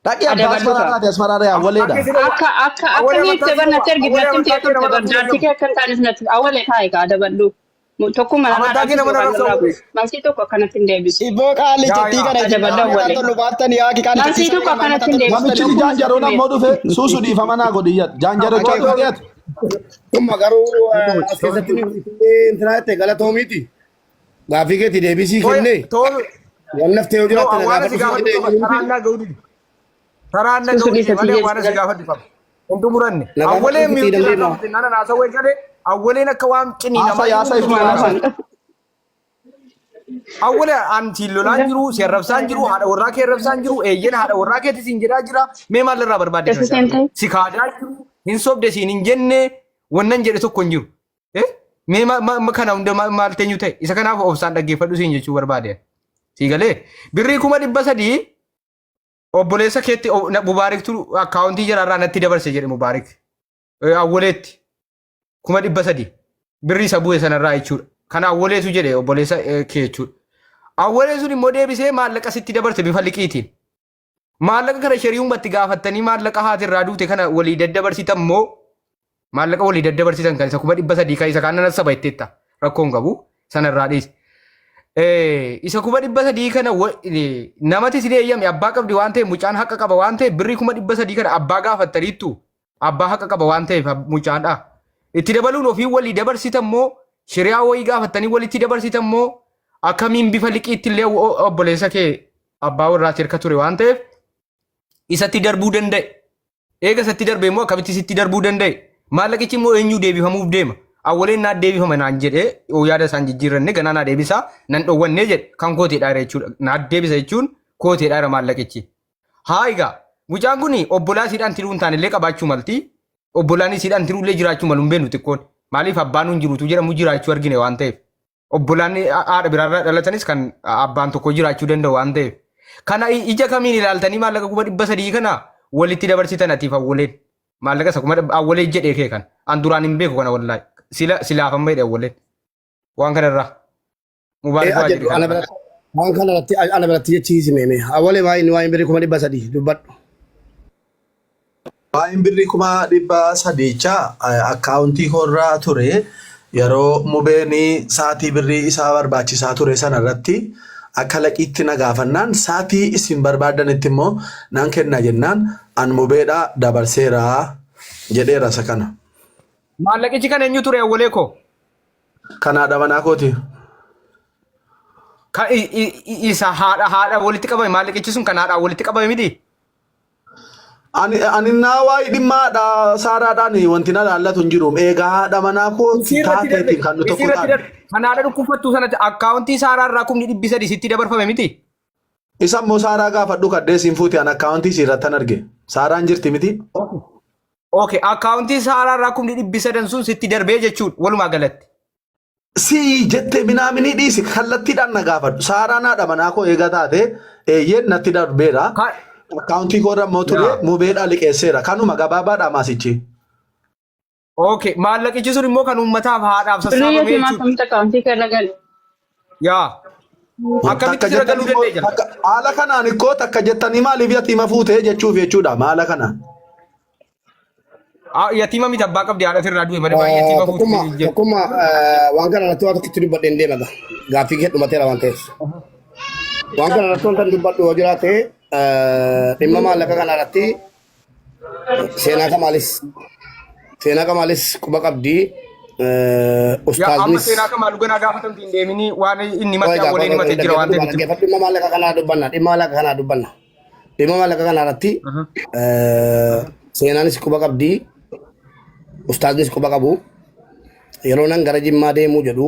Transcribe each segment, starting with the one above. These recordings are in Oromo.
Dhaqi abbaa Adabadhu kaa. asmaraaraati asmaraaree awwaleedha. Akka akka akka Awwalee hiikte amantaa bar si natti dhowwa. ergi Awwalee natti amantaa himte kee nama turte bar arrabsuu jaartii eeyyamu. kee akka hin taanes natti awwalee taa'i kaa adabadhu. Tokkuma narraa Amantaa kee dhaabsisu nama yookaan arrabsuu narraa awwalee. buusu. Malsii tokko akkanatti hin deebisu. Ibboo Yaa qaallichittii yaa. kana isin Adabadhu mataa awwalee. tollu baattan yaa qaallichittii Malsii sana tokko mataa akkanatti hin tollu deebisu. baattan. Namichi Tokkuma jaanjaroon sitti ammoo meera. dhufe suusu dhiifama naa godhi iyyat. Jaanjarochaa Tole dhufe tole. ati. Dhumma garuu as keessatti intinaa jette galatoomiiti. Gaaffii keetti deebisii Tole kennee tole. waan naftee yoo No jiraatte na awwaala si gaafadhu gaafadhu si qaba. jedhee Karaan naa ga'uu dide. Karaan na Suusu ga'uu dide dhiisa malee tiyyee awwaala si gaafadhu qaba. Hin xumuranne. na gaafadhu Awwaleen sitti miutii irraa dandeema. kaafte nana naasawwee galee awwaleen akka waan Haasa ciniinamaa yaasa jiru iftuu hundumaa yaasa. naasa'e. Awwalee an siin lolaan jiru, si arrabsaan jiru, haadha warraa kee arrabsaan jiru, eeyyen haadha warraa keetti siin jedhaa jira. Mee maal irraa barbaadde Keessa kana caalaa? seentee? Si kaadaa jiru, hin sobde siin hin jenne, wannan jedhe tokko hin jiru. Eh? Mee kana hunda maal teenyu ta'e? Isa kanaaf obsaan dhaggeeffadhu siin jechuu barbaade. Sii galee birrii 300,000 obboleessa keetti Mubaariktu akkaawuntii jaraarraa natti dabarse jedhe Mubaarik. Awwaleetti 300,000 birrii isa bu'e sanarraa jechuudha. Kana awwaleetu jedhe obboleessa kee jechuudha. Awwalee sun immoo deebisee maallaqa sitti dabarse bifa liqiitiin. Maallaqa kana shari'ummatti gaafattanii maallaqa haati irraa duute kana walii daddabarsitan moo maallaqa walii daddabarsitan kan isa 300,000 kan isa kaan nan saba jetteetta rakkoon qabu sanarraa dhiisi. Isa 300,000 kana namatti isin eeyyame abbaa qabdi waan ta'eef mucaan haqa qaba waan ta'eef birrii 300,000 kana abbaa gaafattaniittu abbaa haqa qaba waan ta'eef mucaadha. Itti dabaluun ofii walii dabarsitan moo shiriyaa wayii gaafattanii walitti dabarsitan moo akkamiin bifa liqiitti illee obboleessa kee abbaa warraati harka ture waan ta'eef isatti darbuu danda'e. Eega isatti darbe immoo akkamitti sitti darbuu danda'e? Maallaqichi immoo eenyuu deebifamuuf deema? Awwaleen naa deebifama naan jedhee yoo yaada isaan jijjiirranne ganaa naa deebisaa nan dhowwannee jedhe kan kooteedha jechuudha. Naa deebisa jechuun kooteedha maallaqichi. Haa egaa mucaan kun obbolaa isiidhaan tiruu hin taane illee qabaachuu malti. Obbolaan isiidhaan tiruu illee jiraachuu malu hin beeknu xiqqoon. Maaliif abbaan hin jirutu jedhamu jiraachuu argine waan ta'eef. Obbolaan haadha biraarraa dhalatanis kan abbaan tokko jiraachuu danda'u waan ta'eef. Kana ija kamiin ilaaltanii maallaqa 300,000 kana walitti dabarsitan atiif awwaleen. Maallaqa isa kuma dhibba awwalee jedhee kee kan. An duraan hin beeku kana wallaahi. Sila silaaf amma jedhe awwaleen. Waan kanarraa. Mubaarik waa jedhe Ana kanarraa. biratti waan kana irratti ana biratti jechi hiisimeme. Awwalee baay'inni waa'een birrii 300,000 dubbadhu. Waa'een birrii 300,000 akkaawuntii koorraa ture yeroo mubeen sa'aatii birrii isaa barbaachisaa ture sana irratti akka laqiitti na gaafannaan sa'aatii isin barbaadanitti immoo nan kenna jennaan an mubeedha dabarseera jedheera isa kana. Maallaqichi kan eenyu ture awwalee koo? Kan haadha manaa kooti. Kan isa haadha walitti qabame maallaqichi sun kan haadha walitti qabame miti? Ani naa waa'ee dhimma haadha saaraadhaan wanti na laallatu hin jiru. Egaa haadha manaa koo Isii irratti darbe. taateetiin kan nu Isii tokko irratti taane. darbe. Kan haadha dhukkubfattuu sanatti akkaawuntii saaraa irraa 300,000 sitti dabarfame miti. Isa immoo saaraa gaafadhu kaddee siin fuute an akkaawuntii isii irratti arge. Saaraan jirti miti. Okay, akkaawuntii saaraa irraa 300,000 sun sitti darbee jechuudha walumaa galatti. Sii jettee minaaminii dhiisi kallattiidhaan na gaafadhu. Saaraan haadha manaa koo eega taate eeyyeen natti darbeera. Akkaawuntii koo irra immoo ture Yaa. mubeedhaa liqeesseera. Kanuma gabaabaadha maasichi. Okay, maallaqichi sun immoo kan uummataaf haadhaaf Birrii sassaabame yookiin jechuudha. akkamitti akkaawuntii kee irra gale? Yaa. Akkamitti Takka sirra galuu jettanii danda'e jala? takka haala kanaan ikkoo takka jettanii maaliif yatiima fuutee jechuuf jechuudha haala kanaan. Ah, Yatiima miti abbaa qabdi haadha irraa du'e malee baay'ee yatiima fuute Tokkummaa hin jedhu. tokkummaa waan kana irratti waa tokkotti dubbadheen deema gaa. Gaaffii kee dhumateera waan ta'eef. Waan kana irratti wanta dubbadhu yoo jiraate dhimma maallaqa kana irratti seenaa kamaalis seenaa kamaalis quba qabdi. Yaa amma Ustaaznis seenaa kamaa dhuganaa gaafatamti hin deemini waan inni himate awwaleen himate jira waan ta'eef itti. dhaggeeffadhu dhimma maallaqa kanaa dubbanna dhimma maallaqa kanaa dubbanna. Dhimma maallaqa kanaa irratti seenaanis quba qabdi ustaaznis quba qabu. Yeroo nan gara Jimmaa deemuu jedhu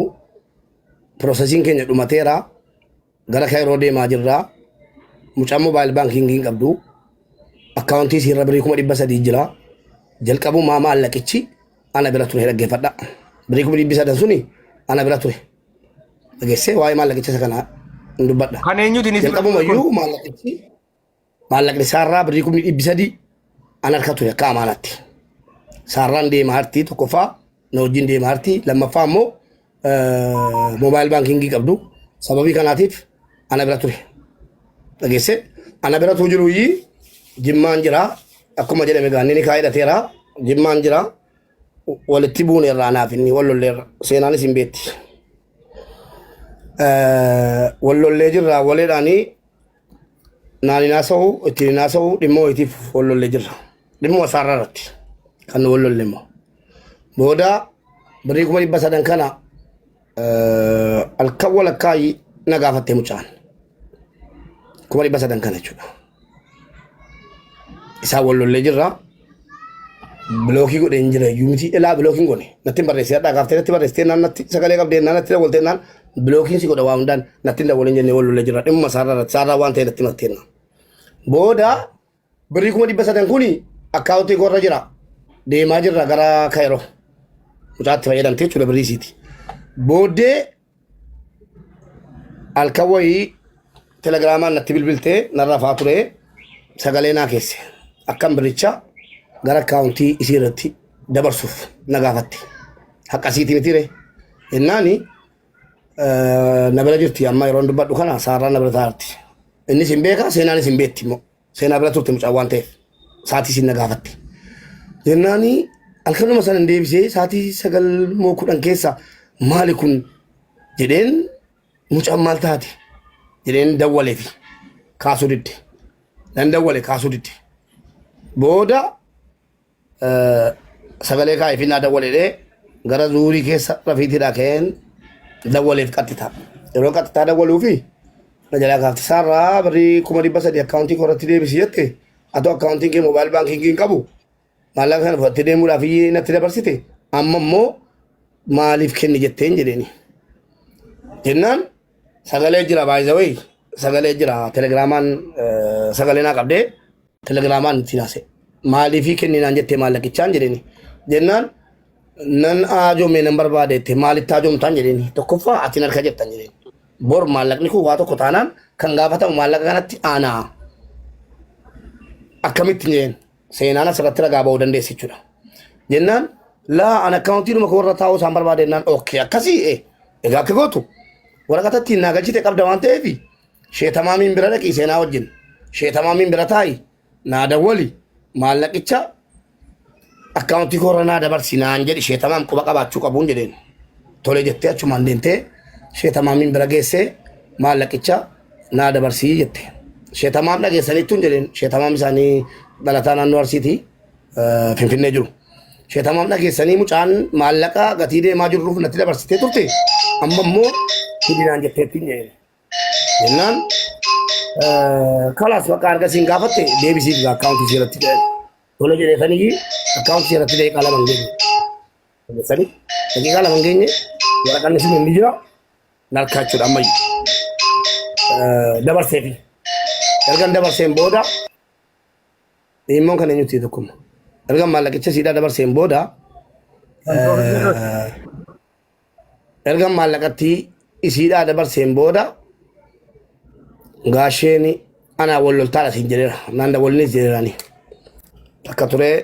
piroosesiin keenya dhumateera. Gara Kaayiroo deemaa jirra. Mucaan moobaayil baankiingii hin qabdu. Akkaawuntii isiirra birrii 300,000 jira. Jalqabumaa maallaqichi ana bira ture dhaggeeffadha. Birrii 300,000 suni ana bira ture. Dhageessee waa'ee maallaqicha isa kanaa hin dubbadha. Kan eenyuti inni sirra ture kun? Jalqabumayyuu maallaqichi maallaqni isaarraa birrii 300,000 ana harka ture akka amaanaatti. Saarraan deema hartii tokkoffaa na wajjin deema hartii lammaffaa immoo moobaayil baankiingii qabdu. Sababii kanaatiif ana bira ture. Dhageessee ana bira tuu jiruyyii Jimmaan jira. Akkuma jedhame gaanni ni kaa'idhateera. Jimmaan jira. Walitti buune irraa naaf inni wal lolleerra. Seenaanis hin beetti. Wal lollee jirra waleedhaanii naan hin haasa'u ittiin hin haasa'u dhimma wayiitiif wal lollee jirra. Dhimma isaarraa irratti kan nu wal lolle immoo. Booda birrii 300,000 kana halkan walakkaa na gaafatte mucaan. 300,000 kana jechuudha. Isaan wal lollee jirra. Bilookii godhee hin jira iyyuu miti. Ilaa bilookiin godhe. Natti hin barreessee hadhaa gaaftee natti barreessitee naan natti sagalee qabdee naan natti dawwaltee naan bilookiin si godha waa hundaan natti hin dawwalin jennee wal lollee jirra. Dhimma isaarraa irratti isaarraa waan ta'e natti himattee naan. Booda birrii 300,000 kuni akkaawuntii koorra jira. Deemaa jirra gara Kaayiroo. Mucaatti fayyadamtee jechuudha birrii isiiti. Booddee halkan wayii telegiraamaan natti bilbiltee narra faa ture sagalee naa keesse. Akkan birricha gara akkaawuntii isii irratti dabarsuuf na gaafatte. Haqa isiitii miti ree. Jennaani na bira jirti amma yeroon dubbadhu kana saarraa na bira taa'arti. Innis hin beeka seenaanis hin beekti immoo. Seenaa bira turte mucaan waan ta'eef sa'aatii isin na gaafatte. Jennaani halkanuma sana hin deebisee sa'aatii 9 moo 10 keessa maali kun jedheen mucaan maal taate jedheen dawwaleefi kaasuu didde. Nan dawwale kaasuu didde. Booda Sagalee kaa'eefii naa dawwaleedhee gara zuurii keessa rafiitiidhaa ka'een dawwaleef qaxxitaa. Yeroo qaxxitaa dawwaluufi na jalaa kaafte. Isaarraa birrii 300,000 akkaawuntii koo irratti deebisi jette atoo akkaawuntiin kee moobaayil baankiingii hin qabu maallaqa kana fudhattee deemuudhaaf iyyee natti dabarsite amma immoo maaliif kenni jetteen jedheeni. Jennaan sagalee jira baay'isawee sagalee jira telegiraamaan sagalee naa qabdee Telegiraamaan ittiin haasa'e. Maaliifii kenni naan jettee maallaqichaan jedheeni. Jennaan nan aajome nan barbaade jette maalitti aajomtaan jedheeni. Tokkoffaa ati harka jettan jedheeni. Bor maallaqni kun waa tokko taanaan kan gaafatamu maallaqa kanatti aanaa. Akkamitti jedheen seenaan asirratti ragaa ba'uu dandeessi jechuudha. Jennaan laa an akkaawuntiidhuma koo irra taa'uu isaan barbaade jennaan okkee akkasii egaa akka gootu waraqata ittiin naa galchite qabda waan ta'eef Sheetamaamiin bira dhaqii seenaa wajjin. Sheetamaamiin bira taa'i naa dawwali maallaqicha akkaawuntii koorra naa dabarsi naan jedhi sheetamaam quba qabaachuu qabuun jedheen. Tole jettee achumaan deemtee sheetamaamiin bira geessee maallaqicha naa dabarsii jette. Sheetamaam dhageessaniittuun jedheen sheetamaam isaanii dhalataa naannoo Arsiitii Finfinnee jiru. Sheetamaam dhageessanii mucaan maallaqa gatii deemaa jirruuf natti dabarsitee turte amma immoo fidi naan jetteettiin jedheen. Jennaan kalaas bakka harka siin gaafatte deebisiif gaa akkaawuntii seeratti jedhan. Tola jedhee sanii akkaawuntii seeratti daqiiqaa 2 hin geenye. Sanii daqiiqaa 2 hin geenye waraqanni sun inni jira narkaa jechuudha ammayyu. Dabarseefi. Ergan dabarseen booda dhimmoon kan eenyutti tokkuma. Ergan maallaqicha siidhaa dabarseen booda Erga maallaqatti isiidhaa dabarseen booda gaasheen anaa wal loltaadha siin jedheera. Naan dawwalinis jedheerani. Takka turee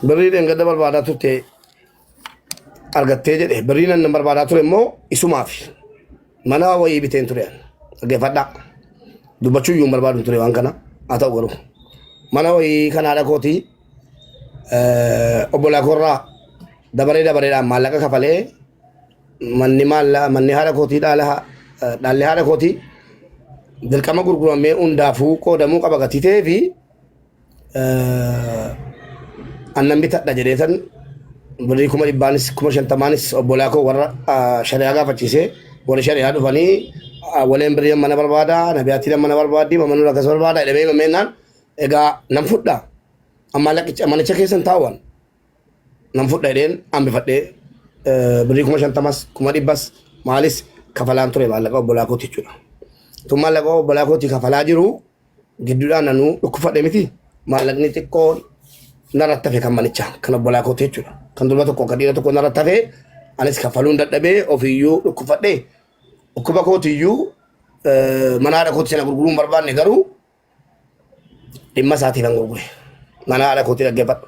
birrii dheengadda barbaadaa turte argattee jedhe. Birrii nan barbaadaa ture immoo isumaaf mana wayii biteen ture. Dhaggeeffadhaa. Dubbachuu iyyuu hin barbaadu ture waan kana. Haa ta'u garuu mana wayii kan haadha kootii obbolaa koorraa dabaree dabareedhaan maallaqa kafalee manni maalla manni haadha kootii dhaala dhaalli haadha kootii dirqama gurguramee hundaafuu qoodamuu qaba gatii ta'ee fi annan bitadha jedheetan birrii 100,000nis 50,000nis obbolaa koo warra shari'aa gaafachiisee warri shari'aa dhufanii waleen birrii mana barbaada nabiyaattiin mana barbaaddi mamanuu akkas barbaada jedhamee himameenaan egaa nan fudha amma laqicha manicha keessan taa'uwan nan fudha jedheen hambifadhee birrii 50,000s 100,000s maalis kafalaan ture maallaqa obbolaa kooti jechuudha. Tun maallaqa obbolaa kooti kafalaa jiru gidduudhaan anuu dhukkubfadhe miti maallaqni xiqqoon narratti hafe kan manichaa kan obbolaa kooti jechuudha. Kan durba tokko kan dhiira tokko narratti hafe anis kafaluun dadhabee ofiiyyuu dhukkubfadhe dhukkuba kootiyyuu mana haadha kooti sana gurguruu hin barbaanne garuu dhimma isaatiif an gurgure. Mana haadha kootii dhaggeeffadhu.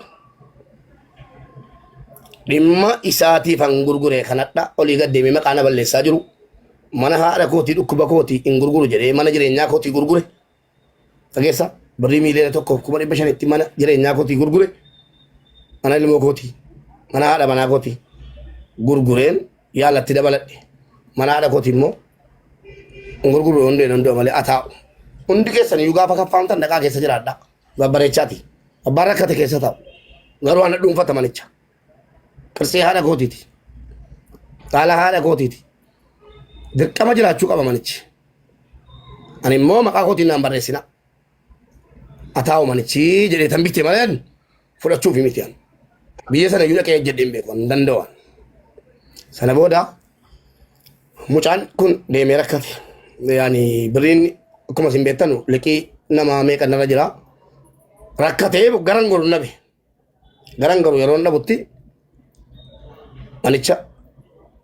Dhimma isaatiif an gurgure kanadha olii gad deemee maqaa na balleessaa jiru. Mana haadha kootii dhukkuba kootii hin gurguru jedhee mana jireenyaa kootii gurgure. Dhageessa? Birrii 1,500,000tti mana jireenyaa kootii gurgure. Mana ilmoo kootii. Mana haadha manaa kootii. Gurgureen yaalatti dabaladhe. Mana haadha kootii immoo hin gurguru hundee hundee malee ataa'u. Hundi keessan iyyuu gaafa kaffaamtan dhaqaa keessa jiraadha. Babbareechaati. Abbaan rakkate keessa taa'u. Garuu ana dhuunfata manicha. Qirsii haadha kootiiti. Dhaala haadha kootiiti. Dirqama jiraachuu qaba manichi. Ani immoo maqaa kootiin naan barreessina. Ataa'u manichi jedhee tan bitte malee ani fudhachuuf miti ani. Biyya sana iyyuu dhaqee hojjedhee hin beeku hin danda'u. Sana booda mucaan kun deemee rakkate. Yaani birriin akkuma isin beektanu liqii nama meeqa narra jira. Rakkatee garan goru nabe. Garan garu yeroo dhabutti manicha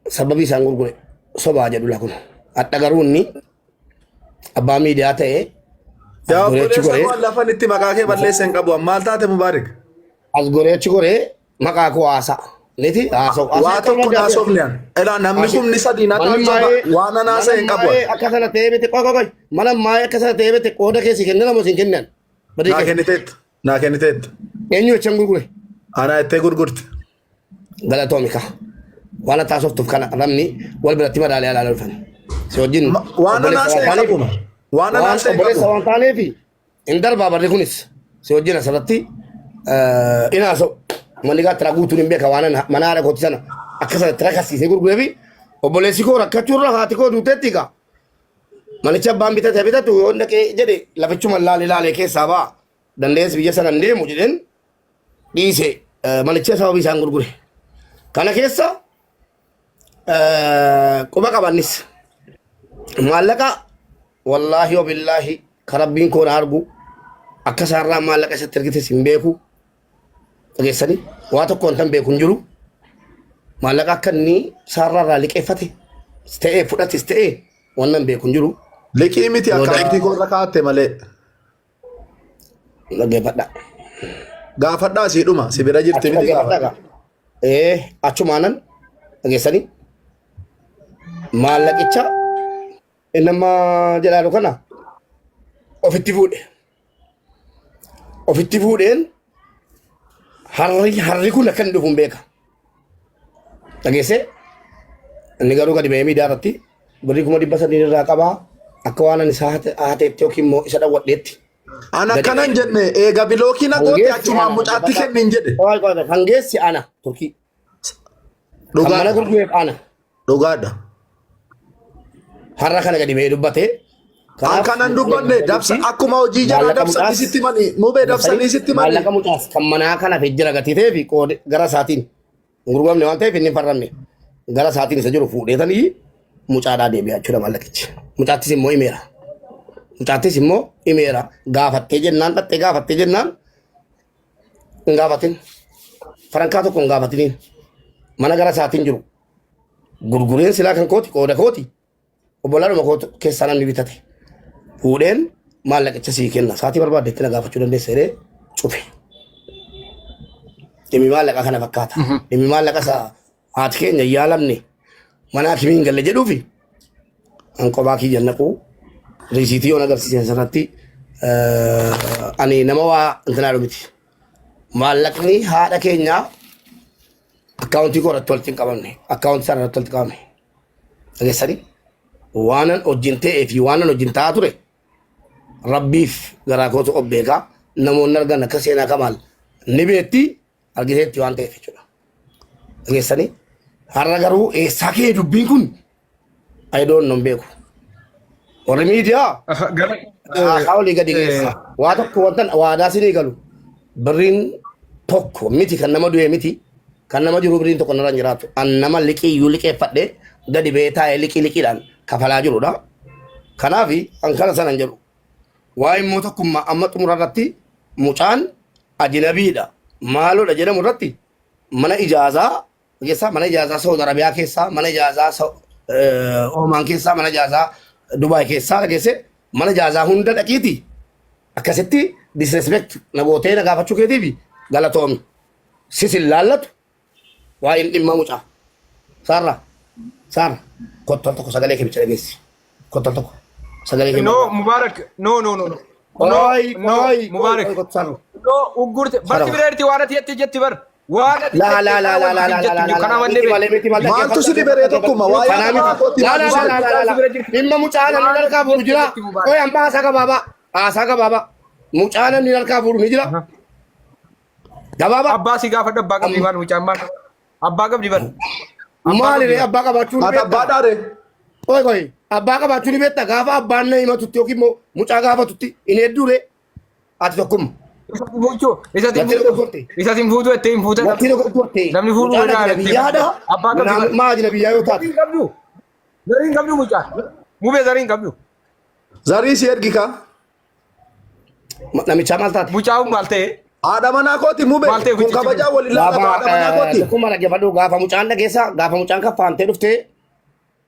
sababii isaan gurgure sobaa jedhu la kun. Hadha garuu inni abbaa miidiyaa ta'ee Yaa as goree achi obboleessa goree koo lafan itti maqaa kee balleessa hin qabu. Maal taate Mubaarik? as goree achi goree maqaa koo haasa'a. Niti haasa'u. Waa tokko naasofne an. Elaa namni kumni sadii na Mana taa'u maayee waan an haasa'e hin mana qabu. maayee akka sana ta'ee miti qoy qoy qoy mana maayee akka sana ta'ee miti qooda keessi kennan moo siin kennan. Badii Naa kee kenniteetta. Naa kenniteetta. eenyu jechaan gurgure. Anaa ittee gurgurte. Galatoomi ka. Waan ati haasoftuuf kana namni wal biratti madaalee alaa dhufan. Si wajjin Waan an obboleessa haasa'e waan hin taaneef qabu. Waan an waan haasa'e hin obboleessa qabu. waan taaneef hin darbaa barri kunis si wajjin asirratti in haasa'u. Manni gaattiraa guutuun hin beeka waan mana haadha kooti sana akka sanatti rakasiisee gurguree fi obboleessi koo rakkachuurra haati koo duuteetti egaa. Manicha abbaan bitate bitatu yoo dhaqee jedhe lafichuma laalee laalee keessaa ba'a. Dandees biyya sana hin deemu jedheen dhiise manicha sababii isaan gurgure. Kana keessa quba qabannis maallaqa wallaahi wabillaahi ka rabbiin koo na argu akka isaarraa maallaqa isatti ergites hin beeku. Dhageessanii waa tokko wantan beeku hin jiru. Maallaqa akka inni saarraa irraa liqeeffate ta'ee fudhates ta'ee wannan beeku hin jiru. Liqii miti Booda akkaawuntii koo irra kaa'atte malee. dhaggeeffadha. Gaafadhaa sii dhuma si bira jirti Achi miti dhaggeeffadha gaafadha. gaa. Ee achumaanan dhageessanii maallaqicha inni amma jedhaa kana ofitti fuudhe. Ofitti fuudheen harri kun akka inni dhufu hin beeka. Dhageessee inni garuu gadi ba'ee miidiyaa irratti birrii 300,000 irraa qabaa akka waan ani isa hateetti yookiin immoo isa dhawwadheetti An gadi akkana hin ba'ee. jenne eega bilookiin na goote Hangeessi achumaan ana mucaatti dhaggeeffadhaa. kenni hin jedhe. Qoy qoy qoy hangeessi ana Turkii. Kan mana Dhugaadha. gurgureef ana. Dhugaadha. Har'a kana gadi ba'ee dubbate. An Kanaaf kanan dubbanne dabsa akkuma hojii jaraa maallaqa dabsanii mucaas sitti mani mubee dabsanii sitti mani. maallaqa mucaas kan manaa kana fi jira gatii ta'ee fi qoode gara isaatiin hin gurguramne waan ta'eef inni hin farramne gara isaatiin isa jiru fuudheetanii mucaadhaa deebi'a jechuudha maallaqichi. Mucaattis immoo himeera. Mucaattis immoo himeera. Gaafattee jennaan dhattee gaafattee jennaan hin gaafatin. Farankaa tokko hin gaafatiniin. Mana gara isaatiin jiru. Gurgureen silaa kan kooti qooda kooti. Obbolaadhuma koo keessaa namni bitate. Fuudheen maallaqicha sii kenna. Saatii barbaadde itti na gaafachuu dandeessa jedhee cufe. Dhimmi maallaqa kana fakkaata. Dhimmi maallaqa isaa haati keenya hin yaalamne mana hakimii hin galle jedhuufi an kophaa kiyya naquu riisiitii yoon agarsiise asirratti ani nama waa intinaa miti. Maallaqni haadha keenyaa akkaawuntii koo irratti walitti hin qabamne. Akkaawuntii isaa irratti walitti qabame. Dhageessanii waanan wajjin ta'ee fi waanan wajjin ta'aa ture rabbiif garaa kootu of beekaa namoonni argan akka seenaa kamaal ni beetti argiteetti waan ta'eef jechuudha. Dhageessanii har'a garuu eessaa ka'e dubbiin kun I don't know hin beeku. Warri miidiyaa Gara haasaa olii gadi geessa. Waa tokko wantan waadaa sinii galu birriin tokko miti kan nama du'e miti kan nama jiru birriin tokko narra hin jiraatu. An nama liqii iyyuu liqeeffadhe gadi ba'ee taa'ee liqii liqiidhaan kafalaa jirudha. Kanaaf an kana sana hin jedhu. Waa immoo tokkummaa amma xumura irratti mucaan ajinabiidha maaloodha jedhamu irratti mana ijaazaa keessaa mana ijaazaa Saudi Arabiyaa keessaa mana ijaazaa Oomaan keessaa mana ijaazaa Dubaay keessaa dhageesse mana ijaazaa hunda dhaqiiti akkasitti disrespect na gootee na gaafachuu keetiif galatoomi. Sis hin laallatu waa'een dhimma mucaa. Saarra saarra kottu al tokko sagalee kee bicha dhageessi. Kottu al tokko sagalee kee No, Mubarak. No, no, no, no. No, Qoy no, qoy Mubaarak. qoy qoy. No, uggurte. Barti Sarama. bira jirti waan ati jette jetti bar. Waan ati La jette la la kana la la wanti la jettu la jiru. la Kana la malee miti malee miti malee Maaltu si dhibe tokkuma waa'ee Kanaa haadha miti. kootii La la maaltu si la la la la. Bira jirti. Dhimma mucaa namni harkaa fuudhu jira. Qoy amma haasaa gabaabaa. Haasaa gabaabaa. Mucaa namni harkaa fuudhu ni jira. Gabaabaa. Abbaa si gaafadhu abbaa qabdi bar mucaan maal? Abbaa qabdi bar. Maali abbaa qabaachuu ni Ati beektaa? abbaa dhaare. Qoy qoy abbaa qabaachuu ni beektaa? Gaafa abbaan na himatutti yookiin immoo mucaa gaafatutti hin hedduure ati tokkumma. Isatti fuuchuu. Isatti Natti fuutu. dogoggorte. Isatti fuutu jettee hin fuutan. Natti dogoggorte. Namni fuudhuu Mucaan danda'a ajnabiyyaadha. Abbaa qabdi bar. Maa ajnabiyyaa yoo taate. Zarii hin qabdu. Zarii hin qabdu mucaan. Mubee zarii hin qabdu. Zarii si ergi kaa. Namichaa maal taate? Mucaan maal ta'e? Haadha manaa kooti mube. Maal ta'e Kun guchichi kabajaa waliin laata Gaafa haadha manaa kooti. tokkummaa dhaggeeffadhu gaafa mucaan dhageessa gaafa mucaan kaffaamtee dhuftee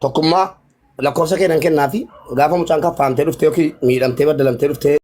tokkummaa lakkoofsa keenan kennaafi gaafa mucaan kaffaamtee dhuftee yookiin miidhamtee baddalamtee dhuftee.